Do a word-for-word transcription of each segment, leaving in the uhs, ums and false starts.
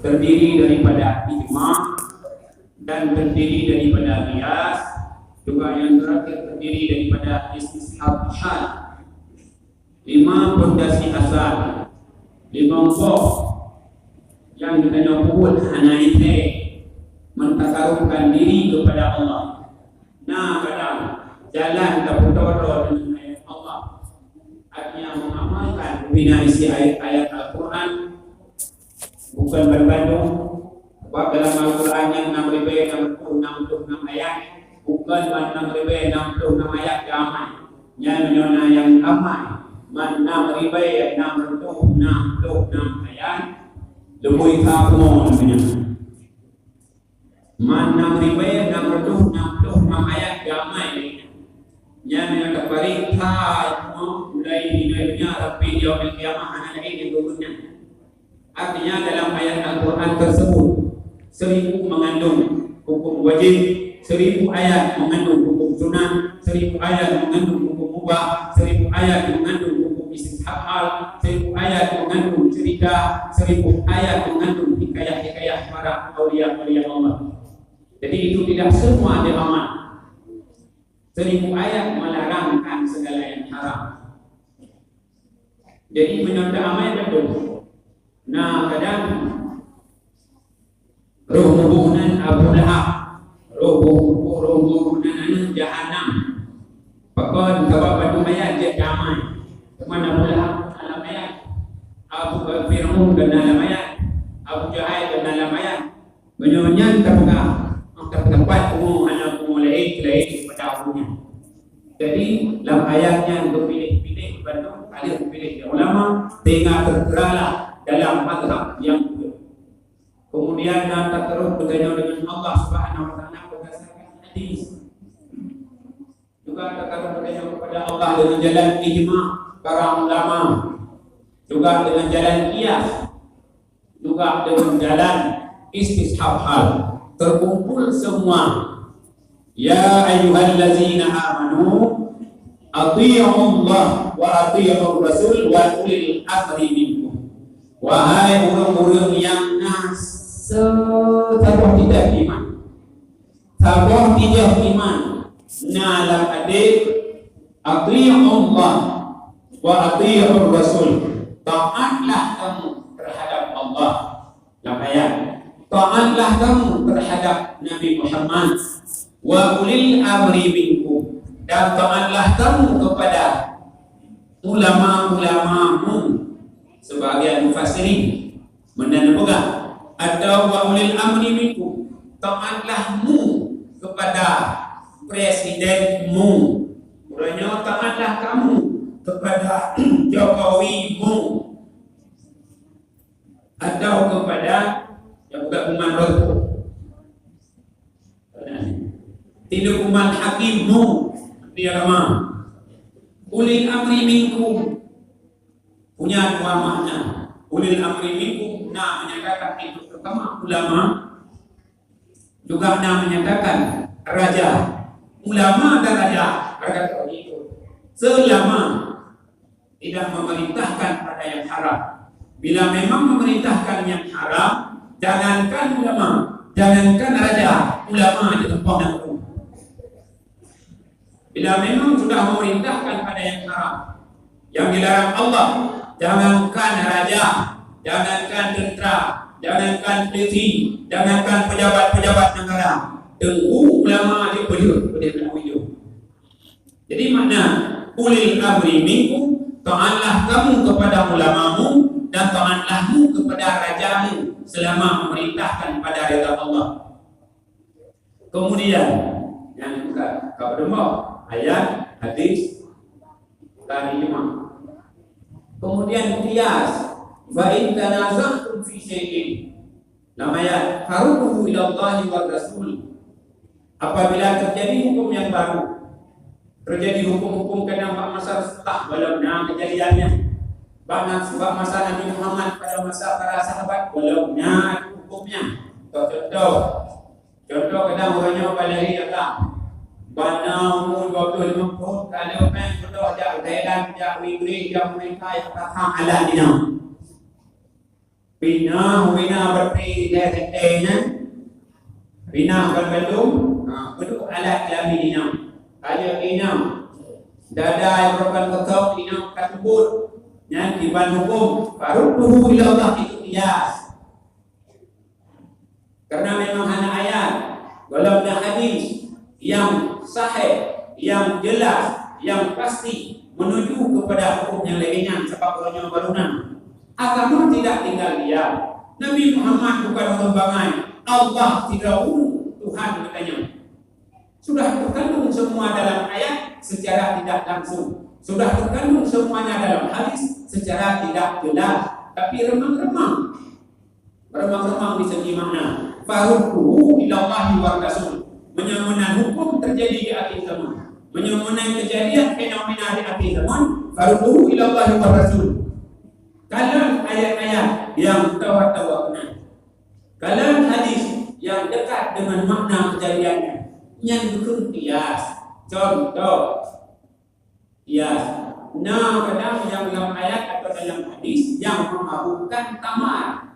terdiri daripada ijma dan terdiri daripada qiyas, juga yang terakhir terdiri daripada istishab hal. Lima pondasi asal, lima boh nyang geutanyoe peubuet hana jitée meutakarubkan diri kepada Allah. Na kadang jalan tapeutoro deungon ayat Allah, artinya mengamalkan pina isi ayat-ayat Al-Quran, bukan bandum-bandum. Sebab dalam Al-Quran nyan enam ribèe enam puluh enam puluh enam ayat, bukan enam ribèe enam puluh enam ayat nyang amai. Nyan meunyoe na nyang amai, man enam ribèe enam ratus enam puluh enam ayat, leubeh ka bunoe nyan. Man enam ribèe enam ratus enam puluh enam ayat nyang amai. Nyan nyang taparéksa mulai di dunia sampai di yaumul qiyamah hana laén nyang geugunan. Artinya dalam ayat Al-Quran tersebut seribu mengandung hukum wajib, seribu ayat mengandung hukum sunnah, seribu ayat mengandung hukum mubah, seribu ayat mengandung hukum istishab hal, seribu ayat mengandung cerita, seribu ayat mengandung hikayah-hikayah para aulia-aulia Allah. Jadi itu tidak semua diamal. Seribu ayat melarangkan segala yang haram. Jadi meunyoe amai betul. Nah, kadang roh mubuh nan Abu Lahab, roh mubuh, roh mubuh nan aneuk jahanam. Pakon? Sabab bandum ayat jeuet damai. Teuma Abu Lahab dalam ayat, Abu Fir'aun dalam ayat, Abu Jahal dalam ayat. Meunyoe nyan tapeugah, tapeugah pat umu hana umu laén, laén daripada umu nyan. Jadi lam ayat nyan geupiléh-piléh bandum ka lheueh geupiléh lé ulama, sehingga terteralah dalam mazhab nyang dua. Kemudian na takarub geutanyoe deungon Allah Subhanahu wa Taala berdasarkan hadis. Juga takarub geutanyoe kepada Allah dengan jalan ijma para ulama, juga dengan jalan qiyas, juga dengan jalan istishab hal. Terkumpul semua. Ya ayyuhallazina amanu, atii'ullah wa atii'ur rasul wa ulil amri minkum. Wahai ureuëng-ureuëng nyang na se-, saboh tijak iman, saboh tijak iman na lam até, atii'ullah wa atii'ur rasul. Taatlah kamu terhadap Allah. Lam ayat, taatlah kamu terhadap Nabi Muhammad, wa ulil amri minkum, dan taatlah kamu kepada ulama-ulamamu. Sebahagian mufassirin meunan peugah, atau wa ulil amri minkum, taatlah mu kepada presidenmu. Uroe nyoe taatlah kamu kepada Jokowi mu. Atau kepada yang bukan umat Rasul. Tidak umat hakim mu di agama. Ulil amri minkum punya dua makna. Ulil amri minkum na menyatakan itu pertama ulama, juga na menyatakan raja. Ulama dan raja, raja itu selama tidak memerintahkan pada yang haram. Bila memang memerintahkan yang haram, jangankan ulama, jangankan raja, ulama di tempat yang Bila memang sudah memerintahkan pada yang haram, yang dilarang Allah, jangankan raja, jangankan tentara, jangankan polisi, jangankan pejabat-pejabat negara, teungku ulama aja peujeuet, peujeuet nak ujoe. Jadi makna ulil amri minkum, taatlah kamu kepada ulamamu dan taatlah mu kepada rajamu selama memerintahkan pada rida Allah. Kemudian, yang bukan kabar ayat, hadis, dan ijma. Kemudian qiyas, fa in tanaza'tum fi syai'in. Lam ayat, farudduhu ila Allahi war Rasul. Apabila terjadi hukum yang baru, terjadi hukum-hukum kadang bak masa setelah walau na kejadiannya. Bak nas-, bak masa Nabi Muhammad pada masa para sahabat walau na hukumnya. Contoh, contoh, contoh kadang orang nyoe balai datang. Bana umur dua puluh lima tahun, kalau main contoh jak Thailand, jak Inggris, jak Amerika, jak pasang alat dina. Pinah, pinah berarti dia tete nyan. Pinah ban bandum, ha, peuduek alat kelamin inong. Kayèe inong. Dada nyang beureukan kosong inong ka teubuet. Nyan kiban huköm, farudduhu ilallah, itu qiyas. Karena memang hana ayat, golom na hadis yang sahih, yang jelas, yang pasti menuju kepada hukum yang lagèe nyan, sabab uroe nyoe baru na. Agama tidak tinggal diam. Nabi Muhammad bukan ureueng bangai. Allah sidroe Tuhan katanya. Sudah terkandung semua dalam ayat secara tidak langsung. Sudah terkandung semuanya dalam hadis secara tidak jelas, tapi remang-remang. Remang-remang di segi makna. Farudduhu ilallahi war rasul. Meunyoe meunan hukum terjadi di akhir zaman, meunyoe meunan kejadian fenomena di akhir zaman, farudduhu ilallahi war rasul. Kalon ayat-ayat nyang tawa-tawa keunan. Kalon hadis nyang dekat dengan makna kejadiannya. Nyan bukon qiyas. Contoh, ya, na kadang nyang lam ayat atau dalam hadis nyang meumabukkan tamar.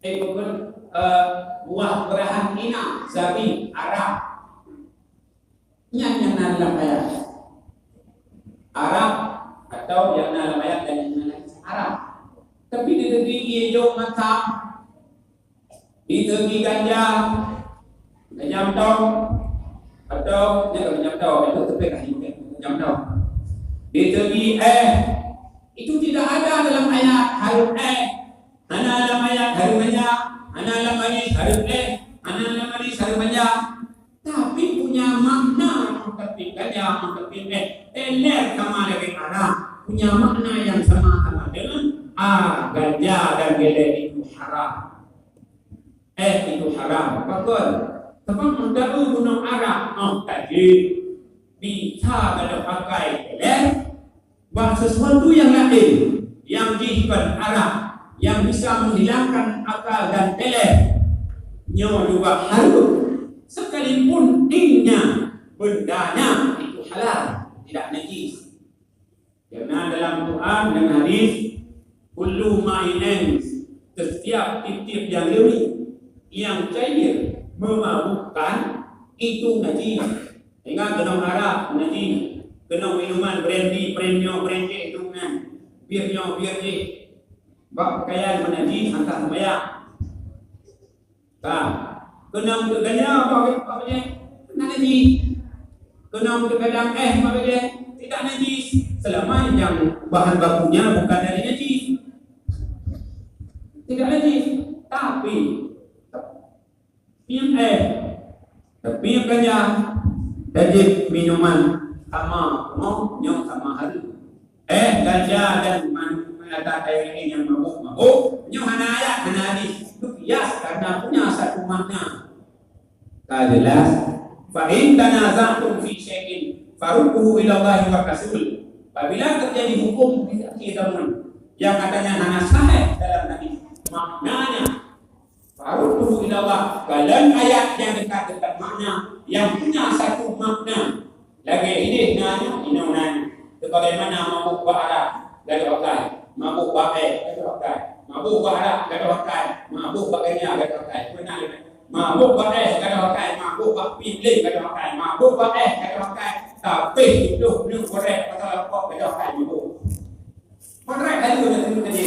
Eh, bukan, eh, buah perahan inang, zabi, arak. Nyan nyang na lam ayat. Arak atau nyang na lam ayat dan nyang na lam hadis, arak. Tapi di segi idong mata, di segi ganja, ganja mantong, atau, ya, ganja mantong, itu teupeue lah, ganja mantong. Di segi eh, itu tidak ada dalam ayat hareuem eh. Hana lam ayat hareuem ganja, hana lam hadis hareuem eh, hana lam hadis hareuem ganja. Tapi punya makna meuteupin ganja, meuteupin eh, teler sama lagèe arak. Punya makna yang sama-sama dengan, ah, ganja dan gele itu haram. Eh, itu haram. Pakon? Sebab meunteuk gunong arak, oh, tajib. Bisa gadôh pakai teler, bak sesuatu yang laén, yang jih kon arak, yang bisa menghilangkan akal dan teler, nyoe juga hareuem, sekalipun tingnya bendanya itu halal, tidak najis. Karena dalam Quran dan hadis, kullu ma'inin, setiap tiep-tiep yang leuwi, yang cair, memabukkan, itu najis. Ingat, keunong arak najis, keunong minuman brandy, premium, brandy itu kan, bir nyoe, bir jih. Bak pakaian meunajis, hantom seumayang. Ka, keunong teuganya bak, bak, bak, najis. Keunong teugadang eh bak, tidak najis. Selama yang bahan bakunya bukan dari najis. Tidak najis. Tapi Piep eh, tapi ganja, tajib minuman, sama ngon nyoe sama hareuem. Eh, ganja dan man-, mata lain yang mabuk-mabuk, nyoe hana ayat, hana hadis. Itu qiyas karena punya satu makna. Ka jelas? Fa in tanaza'tum fi syai'in farudduhu ila Allahi wa Rasul. Apabila terjadi hukum di akhir zaman yang katanya hana sahih dalam hadis, maknanya Farudduhu ilallah, kalon ayat nyang dekat-dekat makna, nyang punya satu makna. Lagèe idéh na nyoe, inoe na nyoe. Sebagaimana mabôk bak arak, gadôh akai. Mabôk bak èh, gadôh akai. Mabôk bak arak, gadôh akai. Mabôk bak ganja, gadôh akai. Peue na lé? Mabôk bak èh, gadôh akai. Mabôk bak pih lé, gadôh akai. Mabôk bak èh, gadôh akai. Tapi itu belum korek, pasal rokok, gadôh akai mabôk. Korek lalu dah turun tadi.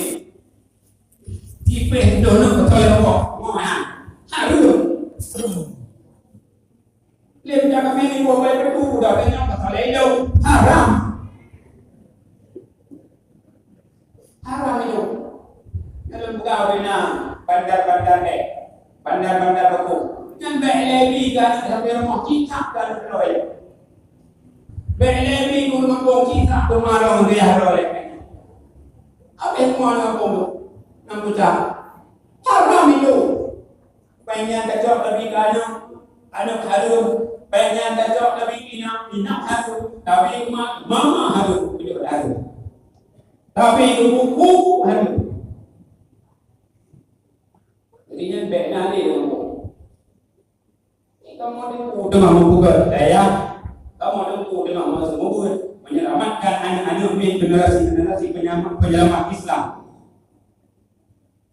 Ipeh dona beutôi Allah. Wah, hareuem. Lé budak kami ni buah bayi perdu, budak kami nyang pasal ilong. Haram. Haram itu. Dalam pegawai na bandar-bandar eh. Bandar-bandar hukum. Nyan bèk lé bi ka sampai rumah kitab dan berdoa. Bèk lé bi guru ngampông cit that teuma lom geuya droe lé. Habéh teuma lom ngampông tu. Nyang peucah. Haram itu. Péng nyan tacok tabi keu aneuk, aneuk hareuem. Péng nyan tacok tabi keu inong, inong hareuem. Tabi keu ma, mama hareuem, peucok hareuem. Tabi keu buku hareuem. Jadi nyan bèk na lé lom ngampông. Kamoe teungku teungoh meupeugah dayah, kamoe teungku teungoh meuseumubeuet, menyelamatkan aneuk-aneuk miet generasi-generasi penyama-, penyelamat Islam.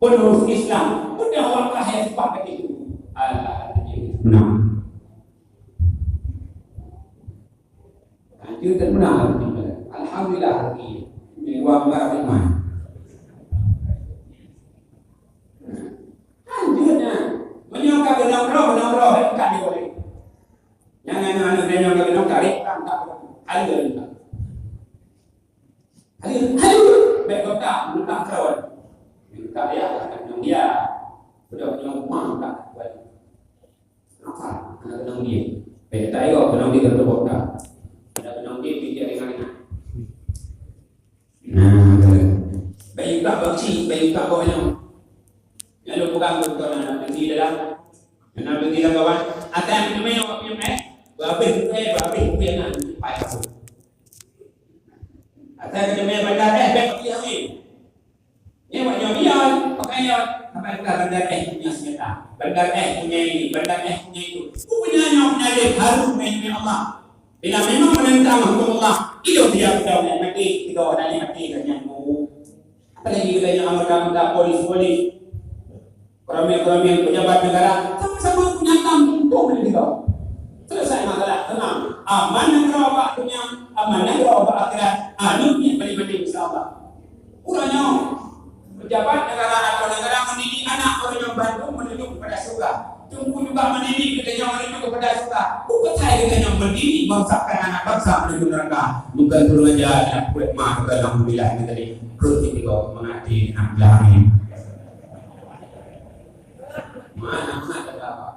Penerus Islam, peue nyang awak ka hai sifat gaki tu. Alhamdulillah. Nah. Lanjut dan benar. Alhamdulillah. Di luar negara iman. Lanjutnya, meunyoe ka geunong roh, geunong roh, eh, ka diboleh. Nyang aneuk-aneuk dan nyang ka geunong tarék, tak, tak. Alhamdulillah. Ayo, ayo, bèk geutak, geutak kawan. Geutak ya, akan nyang dia. Sudah nyang rumah tak kuat. Apa? Anak kenang dia. Bèk tak ayo, kenang dia terus geutak. Ada kenang dia, dia ringan-ringan. Nah, betul. Bèk geutak bak cik, bèk geutak bak nyang. Lalu pegang betul anak kecil dalam. Anak kecil dalam kawan. Asal kena main awak punya main. Berhabis, eh, berhabis, berhabis nak. Pai aku. Asai keuteumé bandar éh, bèk peuti angén. Nyan awak nyoe bian, pakaian, sampai peugah bandar éh punya senjata, bandar éh punya ini, bandar éh punya itu. Rupanya nyoe meunalém hareuem ngon Allah. Bila memang menentang hukum Allah, idong dia peudong nyan maté, idong hana lé maté ka nyan. Apalagi bila nyoe anggota-anggota polis-polis. Keramik-keramik pejabat negara sama-sama punya tam untung dari kita. Selesai masalah, tenang. Aman nanggroe bak dunia, aman nanggroe bak akhirat. Anu ni paling penting, insya Allah. Uroe nyoe, pejabat negara atau negara mendidik anak uroe nyoe bandum menuju kepada surga. Teungku juga mendidik kita nyoe menuju kepada surga. Bukan saya kita nyoe mendidik merusak anak bangsa menuju neraka. Bukan kurang ajar, anak kuat mah, bukan alhamdulillah ini tadi. Kau tiba mengerti, nak bilang ni. Mana, mana kata apa?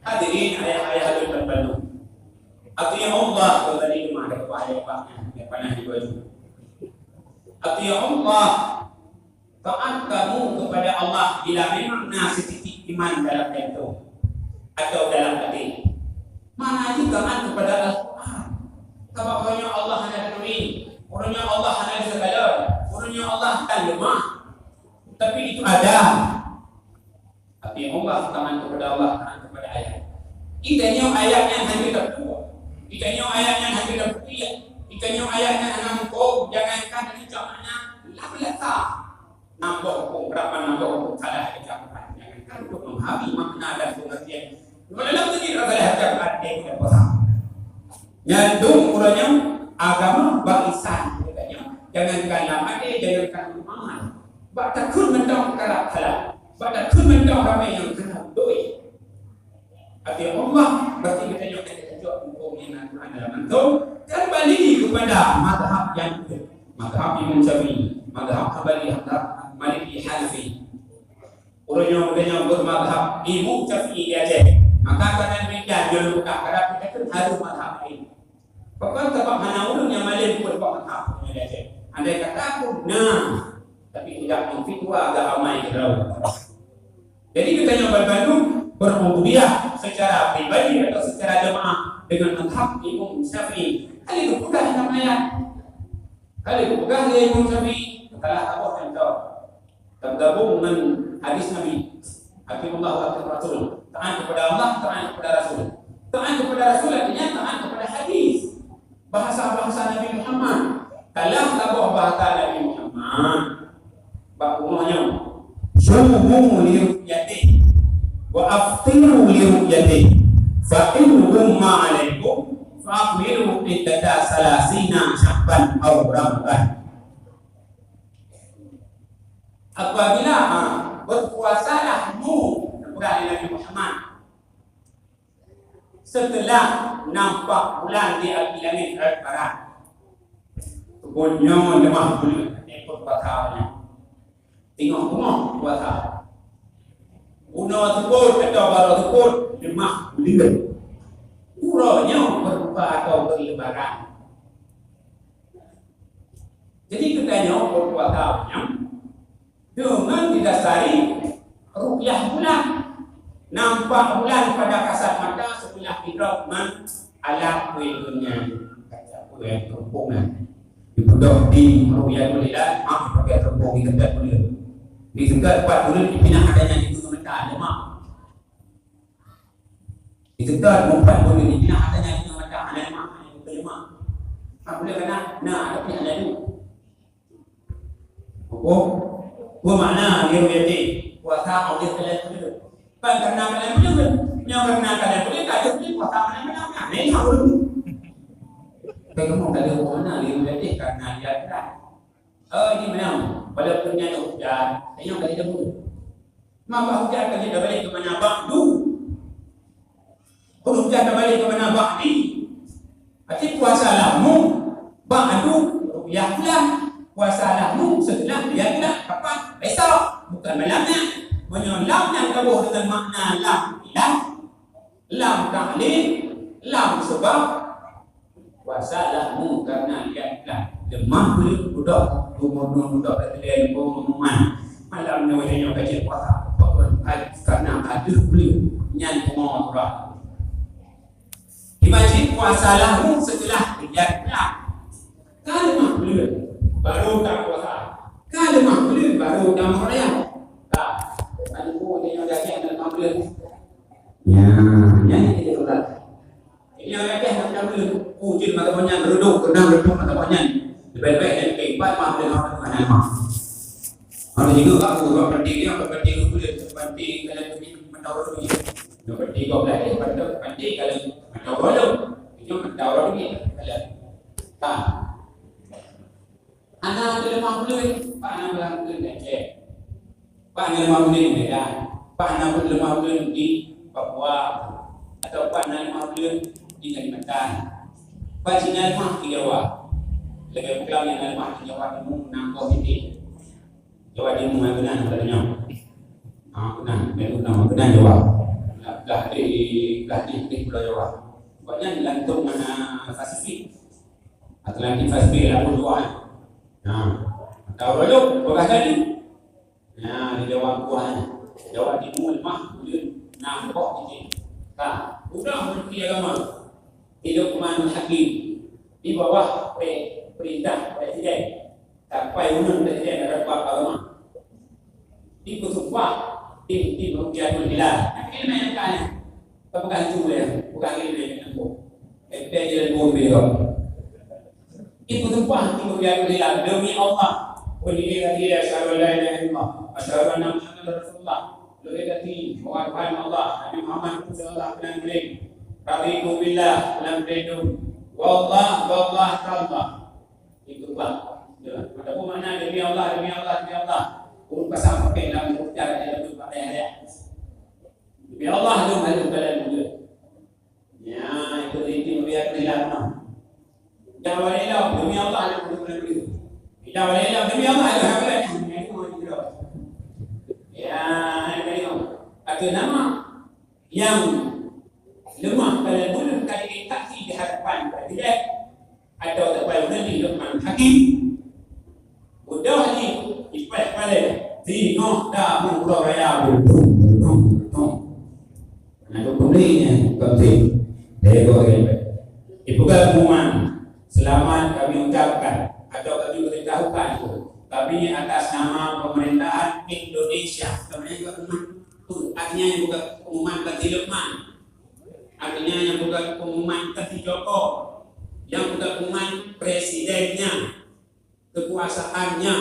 Hadirin ayah-ayah dan bandum. Atii'ullah, kalau tadi cuma ada kepala ayah, yang pernah dibuat. Atii'ullah, taat kamu kepada Allah bila memang na setitik iman dalam jantung atau dalam hati. Mana lagi taat kepada Al-Quran? Sebab uroe nyoe Allah hana turi, uroe nyoe Allah hana disegala, uroe nyoe Allah tan lemah. Tapi itu ada. Tapi Allah, taat kepada Allah, taat kepada ayat. Kita nyoe ayat nyan hana teupeue. Kita nyoe ayat nyan hana teupeue. Kita nyoe ayat nyan hana muphom. Jangankan dari cak makna, lam lata. Nambah hukum, berapa nambah hukum salah baca Quran. Jangankan untuk memahami makna dan pengertian. Kalau dalam sendiri salah baca Quran, dia tidak paham. Nyan tu, uroe nyoe agama barisan, katanya. Jangankan lam até, jangankan lam amal. Bak takheun mantong karab salah. Bak takheun mantong ramé nyang karab doi. Atii'ullah, berarti kita nyoe akan tajok hukum nyang na Quran dalam antum. Kembali kepada mazhab yang betul. Mazhab Imam Syafi'i, mazhab Hambali, mazhab Maliki, Hanafi. Uroe nyoe geutanyoe bermazhab Imam Syafi'i di Aceh. Maka karena demikian, nyoe bukan karena kita tu harus mazhab lain. Pakon? Sabab hana ureueng nyang malém buet bak mazhab nyoe di Aceh. Andai kata pun na, tapi tidak memfitwa agak amai keudroe. Jadi geutanyoe bandum berubudiyah secara pribadi atau secara jemaah dengan mazhab Imam Syafi'i. Kali geupeugah dalam ayat. Kali geupeugah lé Imam Syafi'i, salah saboh contoh. Tergabung dengan hadis Nabi. Atii'ullah wa atii'ir Rasul. Taat kepada Allah, taat kepada Rasul. Taat kepada Rasul artinya taat kepada hadis. Bahasa-bahasa Nabi Muhammad. Salah saboh bahasa Nabi Muhammad. Bak rumoh nyoe. Sumu li ru'yatih. Wa aftiru li ru'yatih. Fa in ghumma alaikum, fa akmilu iddata salasina syahran aw ramadan. Apabila, ha, berpuasalah mu, kata Nabi Muhammad, setelah nampak bulan di api langit barat. Kebun nyoe lemah buleuen, ekor batanya. Tengok rumah puasa. Bunoe seupôt atau baroe seupôt, lemah buleuen. Uroe nyoe berbuka atau berlebaran. Jadi, geutanyoe berpuasa nyan deungon didasari ru'yah bulan. Nampak bulan pada kasat mata sebelah idrop ngon alat pelindung nyan. Kata apa yang terhubung nyan. Dibeudôh di ru'yatul hilal, ah, pakai terhubung di dekat bulan. Di dekat empat bulan dipinah adanya di gunung mentah, lemak. Di dekat empat bulan dipinah adanya di gunung mentah, ada lemak, ada lemak. Tak boleh kena, nah, tapi ada tu. Hukum. Peue makna li ru'yatih? Puasa óh lheueh kalon buleuen. Bukan karena kalon buleuen. Nyoe karena kalon buleuen, ka lheueh puasa malam-malam. Nah, laén hak ulôn. Kamoe ka lheueh peue makna li ru'yatih karena lihat bulan. Oh, ini menang. Walaupun nyan hujan, tanyoe ka lheueh buleuen. Maka hujan ka lheueh tabalek keu makna ba'du. Hujan tabalek keu makna ba'di. Arti puasa lahmu, ba'du ru'yah hilal. Puasa lahmu setelah lihat hilal. Kapan? Besok. Bukan malam nyan. Meunyoe lam nyan taboh deungon makna lam ilah, lam ta'lil, lam sebab, puasa lahmu karena lihat hilal. Leumah buleuen, udah umur nyoe udah keudeh pengumuman. Malam nyoe nyoe ka jeuet puasa. Karena ka deuh buleuen nyan pungo surah. Dibaca puasa lahmu setelah lihat hilal. Ka leumah buleuen baru ka puasa. Ka leumah buleuen baru ka meuraya. Ka. Kan ibu nyoe dah siap dalam buleuen. Ya, nyan jadi urat. Ini orang dah nak buleuen. Ujeuen mata banyan, redup, keunong redup mata banyan. Leubeh-leubeh nyan ke empat mah buleuen orang tu hana mah. Ada juga aku orang penting dia, orang penting buleuen, penting kalau tu mantau tu. Yang penting kau belajar, penting, penting kalau mantau orang tu. Itu mantau orang tu. Kalau. Ha. Hana teuleumah buleuen, pak hana beulang buleuen di Aceh. Pak hana leumah buleuen di Medan. Pak hana leumah buleuen di Papua. Atau pak hana leumah buleuen di Kalimantan. Pak cit na leumah di Jawa. Lagèe peugah nyang na leumah di Jawa Timu, na boh titik. Jawa Timu na keunan, na keunan. Ha, keunan, na keunan, keunan Jawa. Lah, lah di, lah di, di Pulau Jawa. Pokoknya langsung mana Pasifik. Atlantik Pasifik lapan dua. Nah, tahu dulu, peugah tadi. Nah, di Jawa Kuah, Jawa Timur mah, ulun nah, kok ini. Nah, udah menteri agama. Di Luqmanul Hakim, di bawah pe-, perintah presiden. Sampai ulun presiden ada buat agama. Di Kutufa, tim, tim Ruqyatul Hilal. Tapi ini yang kaya. Bukan itu ya, bukan ini yang tempuh. F P J dan Bombe kau. Ibu tumpah timu ya Tuhan, demi Allah. Qul inni asyhadu an la ilaha illallah, asyhadu anna Muhammadar Rasulullah. Leuhé gaki, bahwa Tuhan Allah, Nabi Muhammad sallallahu alaihi wasallam. Raditu billah, lam ridum. Wallah, wallah, tallah. Itu bah. Ya, ada pun makna demi Allah, demi Allah, demi Allah. Urut pasang pakai dalam huruf jar, dalam huruf jar. Demi Allah, tu malu kalian juga. Ya, itu inti mulia Islam. Jangan boleh lah, demi Allah, ada pun kena beli. Kita boleh lah, demi Allah, ada hal lain. Yang itu mau dikira. Ya, yang tadi tu. Atau nama yang lemah pada bulan kali ini taksi di hadapan presiden atau teuka ulôn di Luqman Hakim. Udah ni, ipeh pale, singoh da meuuroe raya, beutung, beutung, beutung. Nah, tu pembelinya, penting. Dia boleh. Ibu pengumuman, selamat kami ucapkan atau kami beritahukan kami atas nama pemerintahan Indonesia. Sebenarnya juga pengumuman tu, artinya yang bukan pengumuman Teuku Luqman. Artinya yang bukan pengumuman Teuku Joko. Yang bukan pengumuman presidennya. Kekuasaannya.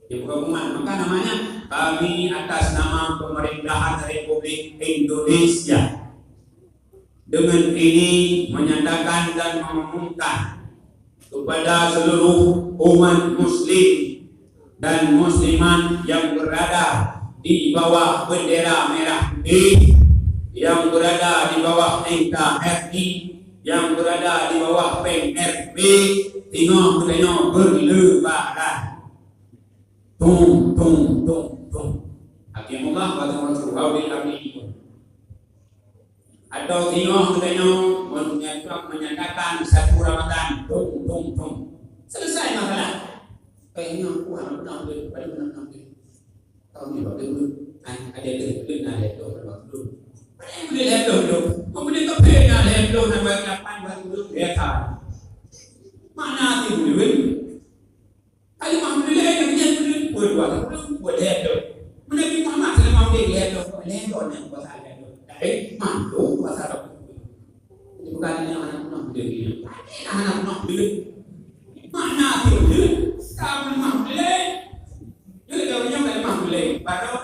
Dia bukan umat, maka namanya kami atas nama pemerintahan Republik Indonesia dengan ini menyatakan dan mengumumkan kepada seluruh umat muslim dan muslimat yang berada di bawah bendera merah putih, yang berada di bawah N K R I, yang berada di bawah P N R B, singoh geutanyoe berlebaran. Tung, tung, tung, tung. Aqimullah wa aqimur rasul wa ulil amri minkum. Atau singoh geutanyoe menyatakan, menyatakan satu Ramadan, tung, tung, tung. Selesai masalah. Kayaknya aku anak pernah boleh, pada pernah boleh. Kami bagi dulu, ada ada dulu, ada dulu, ada dulu. Mana yang boleh ada dulu? Kau boleh tak boleh ada dulu, nama lapan, ada dulu, ya kan? Mana hati dulu? Kalimah Nabi Ibrahim nyan peureuleueh peuet dua puluh, peuet lhèe ploh. Nabi Muhammad sallallahu alaihi wasallam lhèe ploh, lhèe ploh nyang kuasa lhèe ploh. Tapi mandum kuasa dua puluh. Jadi bukan hanya anak buah beliau ni. Hanya anak buah beliau. Mana tu dia? Kalimah beliau. Jadi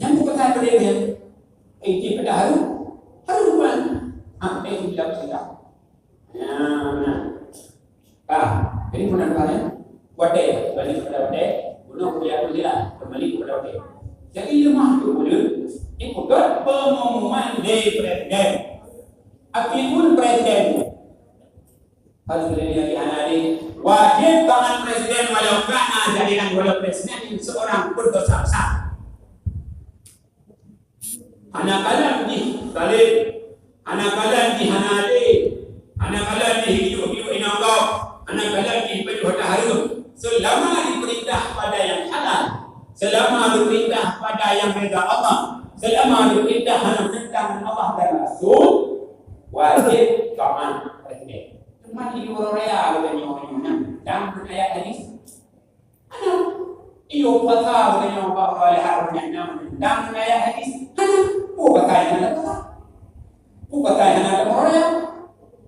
Nyang bukan peureumian. Eh, jih peudah haru. Haru kan? Ah, eh, tidak, tidak. Nah, nah. Ah, Jadi, meunan, watèe, balik kepada watèe, bunoe kuliah tu je lah, kembali kepada watèe. Jadi, leumah tu buleuen, ikut pengumuman dari presiden. Api pun presiden. Kalau sudah jadi anak adik, wajib taat presiden walau karena jadikan walau presiden seorang berdosa besar. Hana kalon jih zalim, hana kalon jih hana adé, hana kalon jih hidup-hidup inong gob, hana kalon jih pajoh hareuem. Selama diperintah pada yang halal, selama diperintah pada yang rida Allah, selama diperintah hana menentang Allah dan Rasul, wajib taat presiden. Cuma di luar raya kita nyonya, dan ayat hadis. Hana. Iyo, puasa geutanyoe bak Allah lé hareuem nyan na meunendang ayat hadis. Hana. Peue pasai hana puasa? Peue pasai hana tameuroya?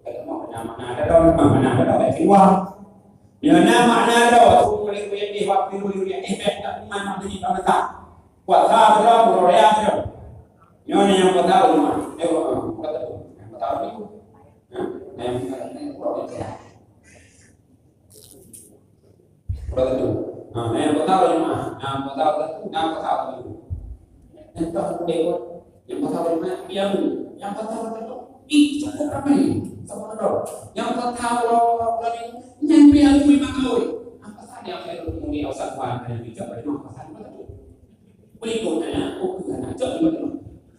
Kata mah, mana-mana ada dong, mana-mana ada dong, eh, keluar. Nyoe na makna droe, sumuli kuyadih waktu kuyadih, eh, bèk tak iman mak bini bangsa. Puasa droe, meuroya droe. Nyoe nyang puasa rumah. Eh, puasa tu. Nyang puasa minggu. Ha? Nyang puasa minggu. Uroe teungku. Ha, nyang puasa uroe Jumat, nyang puasa uroe teungku, nyang puasa uroe teungku. Nyang puasa uroe Jumat, nyang puasa uroe Jumat, nyang puasa uroe teungku. Ih, cukup ramai. Sama ada. Nyang puasa uroe, uroe teungku, nyang biasa memang kawin. Apa saja yang saya tunggu di awsat Tuhan, dan juga bagaimana puasa uroe teungku. Berikutnya, oh, bukan, cok di mana?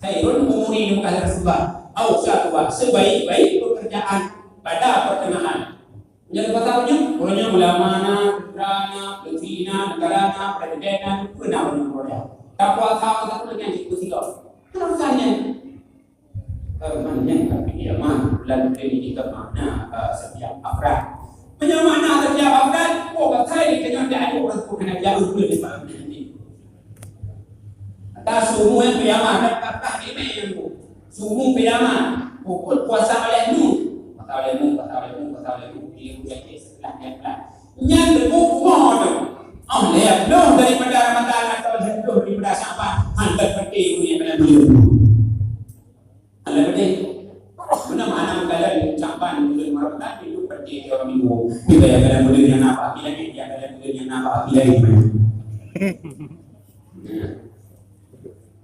Khairul umuri, bukan Rasulullah. Awsatuha, sebaik-baik pekerjaan pada pertengahan. Nyang kata nyoe, ureueng nyoe ulama na, putra na, menteri na, negara na, presiden na, peue na ureueng nyoe. Tapi asal satu dengan siku siku. Terus tanya. Eh, mana yang tapi dia mah, lalu ini kita makna, eh, setiap afrad. Meunyoe makna setiap afrad, oh, pasal dia kena diadu, aku kena diadu dulu di malam ni. Ata sumu yang piyama, dan kakak ini yang bu. Sumu piyama, pukul puasa oleh nu. Puasa oleh nu, puasa oleh nu, puasa oleh nu. Dia punya cek sebelah, dia belah. Nyan debu kumoh tu. Oh, lhèe ploh daripada Ramadan atau lhèe ploh daripada Syaban, hantar peti dunia dalam dunia. Anda betul? Mana mana mengkaji Syaban, bulan Ramadan, itu peti tiap minggu. Kita yang dalam bulan yang apa, kita yang dalam bulan yang apa, kita ini.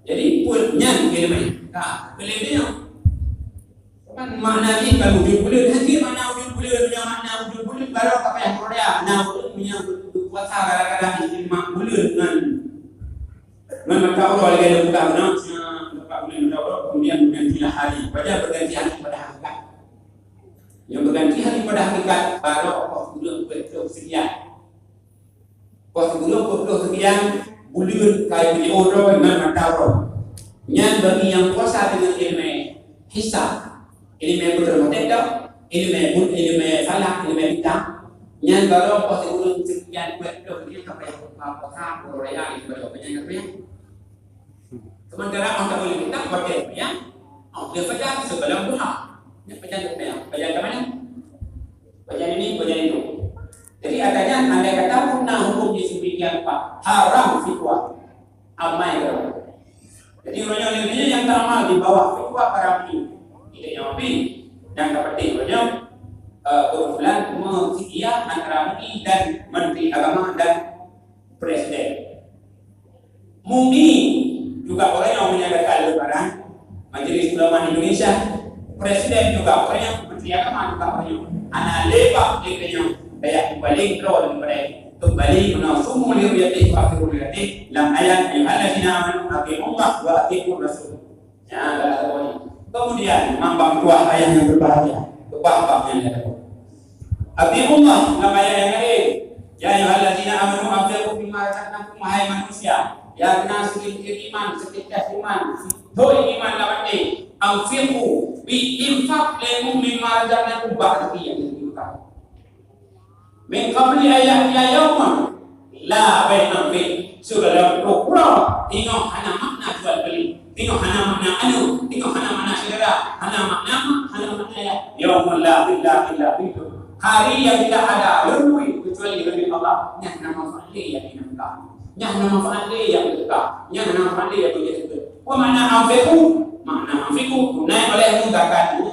Jadi, pun nyan keuleumah. Ka, keuleumah. Kan makna jih kan wujud buleuen. Hana makna wujud buleuen, meunyoe makna wujud buleuen, baru apa yang Korea. Nah, buleuen meunyoe berpuasa kadang-kadang lima buleuen ngon, ngon mata uroe lagèe buka beuna, empat buleuen mata uroe, kemudian bergantilah hari. Pajan berganti hari pada hakikat. Yang berganti hari pada hakikat, baru Allah buleuen buat sekian. Poh sikureueng peuet ploh seukian buleuen ka jiôh droe ngon mata uroe. Nyan bagi nyang puasa deungon ileumèe hisab, ileumèe beutôi meuteuk, ileumèe bu-, ileumèe falak, ileumèe bintang. Nyan baru poh sikureueng seukian peuet ploh seukian ka payah puasa, uroe raya, ileumèe baru nyan ka payah. Sementara orang tak boleh minta, pakai yang, oh, dia pajan sebelum duha. Dia pajan dia pajan. Pajan ke mana? Pajan ini, pajan itu. Jadi, katanya, andai kata pun na hukum di sudut yang apa? Haram fitwa. Amai haram. Jadi, orang yang lainnya yang tak amal di bawah fitwa para mufti. Tidak yang mufti. Dan dapat orang yang, eh, kebetulan mengsedia antara mufti dan menteri agama dan presiden. MUI juga orang yang menyatakan lebaran, Majelis Ulama Indonesia, presiden juga orang yang, menteri agama juga orang yang. Hana leubeh lé nyan, daya paléng droe daripada itu. Kembali guna sumu li ru'yatihi wa aftiru li ru'yatihi lam ayat, "Ayyuhallazina amanu ati'ullaha wa ati'ur rasul." Ya, dah tahu ni. Kemudian, mambang tuah ayat yang berbahagia. Tuah bab yang ada. Ati'ullah, lam ayat yang lain. "Ya ayyuhallazina amanu anfiqu mimma razaqnakum," wahai manusia. Ya, kena sedikit iman, sedikit iman. Doi iman lawan ni. "Anfiqu," bi infak lemu, "mimma razaqnakum," bak rezeki yang diberikan. "Min qabli an ya'tiya yaumun la bai'un fihi," sebelum uroe, tengok hana makna jual beli, tengok hana makna anu, tengok hana makna syedara, hana makna mak, hana makna ayah. "Yaumun la zilla illa zilluh." Hari yang tidak ada leumbui kecuali leumbui Allah. Nyan hana manfaat lé nyang inong ka. Nyan hana manfaat lé nyang teuka. Nyan hana manfaat lé nyang teuka. Apa makna anfiqu? Makna anfiqu, tunai olehmu zakatmu.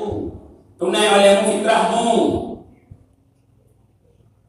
Tunai olehmu fitrahmu.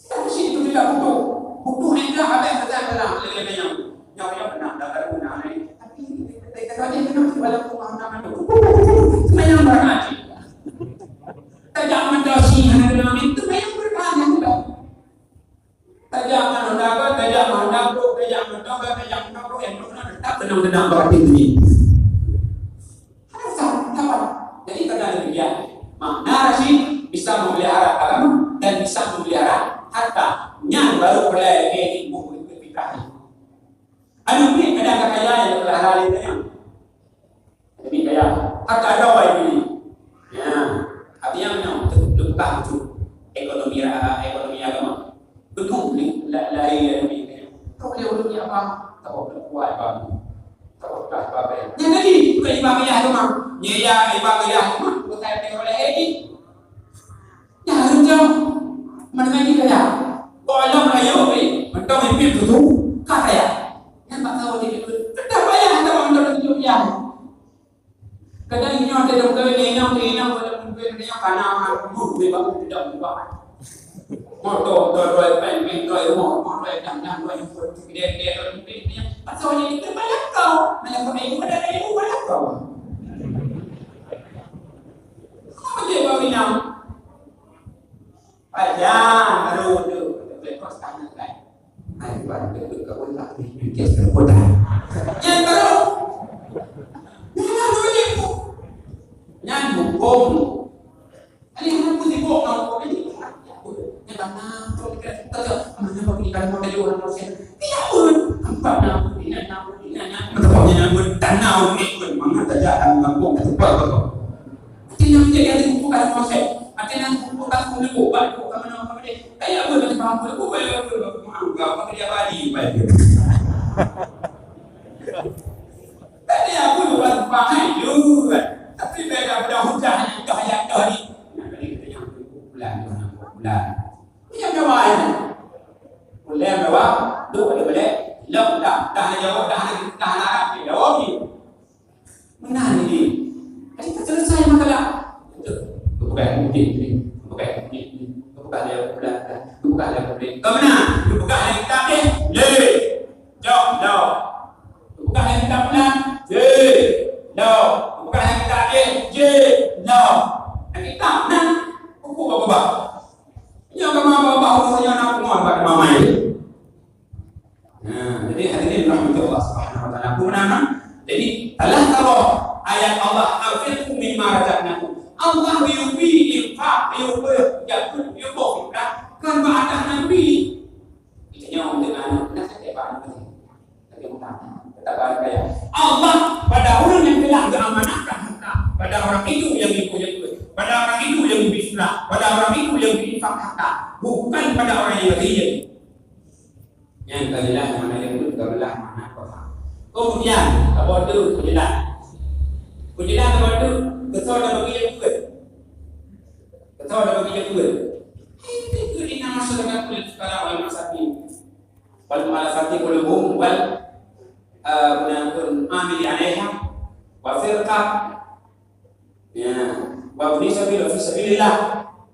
Tapi situ tidak butuh. Butuh ni dah habis saja dalam lelaki yang. Yang yang benar, dah baru benar ni. Tapi, tapi, tapi, tapi, tapi, walaupun mana-mana tu. Semayang berkah. Tajak mandasi hana kena amin, semayang berkah yang udah. Tajak mandang dapat, tajak mandang tu, tajak mandang dapat, tajak mandang tu, yang mana tetap tenang-tenang berarti ni. Hana salah, tak apa. Jadi, karena demikian, makna Rasyid bisa memelihara agama dan bisa memelihara Baru mulai, eh, ni buku itu kita. Anu ni kadang ka kaya yang telah lari tanya. Tapi kaya, hak ada orang ini. Ya, artinya memang terbuka itu ekonomi, ekonomi agama. Betul ni, la-, lahir ekonomi. Kau boleh urut ni apa? Tak apa, kuat apa? Tak apa, apa? Yang tadi bukan ibadah agama. Nyeya ibadah agama, bukan oleh ini. Ya, harus jauh. Mana lagi kaya? Kok alam raya, eh, mentang mimpi tu, ka kaya. Yang tak tahu dia, tetap payah, tetap mentang tunjuk dia. Kadang inong dia dong kawin, inong dia, inong pada mungkin dia kana anak umur, dia baru tidak berubah. Motor, motor, dua pen, pen, dua rumah, rumah, dua dang, dang, dua rumah, dia, dia, dia, dia, dia. Pasal dia, dia banyak kau, banyak kau, banyak kau, banyak kau. Apa dia baru inong? Aja, baru tu, betul, kau sekarang kan. Hai, buat betul, kau pun tak boleh mikir, kau pun tak. Yang baru. Nyan hukum. Ada yang aku sibuk, kau kau ni. Yang mana, kau ni kan, kau tu, mana kau ni kan, kau tadi orang kau sen. Tidak pun. Empat enam, ini enam, ini enam. Betul, ini enam, tanah, ini pun. Mana saja, kamu kampung, tak sempat kau. Hati nyang jadi hati buku ka konsep. Hati nyang buku ka buku buku, buat buku ka mana ka mana. Kayak apa nak faham buku, buku kayak apa, buku maaf, buku apa dia bali, buat dia. Tadi aku bukan faham juga. Tapi beda pada hujah yang dah, yang dah ni. Nah, tadi kita yang bulan, bulan. Ini yang dah main. Bulan berapa? Dua, dua bulan. Lom dah, dah jawab, dah, dah, dah, dah jawab ni. Meunan ni. Jadi tak selesai masalah. Betul. Bukan mungkin ni. Bukan mungkin ni. Bukan dia bulan. Bukan dia bulan. Kau meunan. Bukan dia kitab ni. Leh. Jom, jom. Bukan dia kitab meunan. Jeh. Jom. Bukan dia kitab ni. Jeh. Jom. Dia kitab meunan. Buku apa-apa. Yang kemana apa-apa. Urusannya anak pengawa. Bukan kemana ini. Nah, jadi hadirin rahmati Allah Subhanahu wa taala. Apa nama? Jadi, salah satu ayat Allah, "Anfiqu mimma razaqnakum." Allah geuyue bri infak, geuyue bri, geuyue bri infak, kan bak atas Nabi. Kita nyawa untuk anak, nak saya bak anak. Tapi utang, tetap bak kaya. Allah pada orang yang telah diamanahkan harta, pada orang itu yang ikut, pada orang itu yang beri infak, pada orang itu yang berinfak harta, bukan pada orang yang ria. Nyang ka jeulaih makna nyang peuet, ka beulah makna paham. Kemudian, saboh teuk peujeulaih. Peujeulaih saboh teuk, keusoe tabagi nyang peuet. Keusoe tabagi nyang peuet. Hai, itu inna masadaqatul fuqara wal masakin. Wal mu'allafati qulubuhum wal, eh, amili 'alaiha. Wa firqah. Ya, wa ibni sabil fi sabilillah.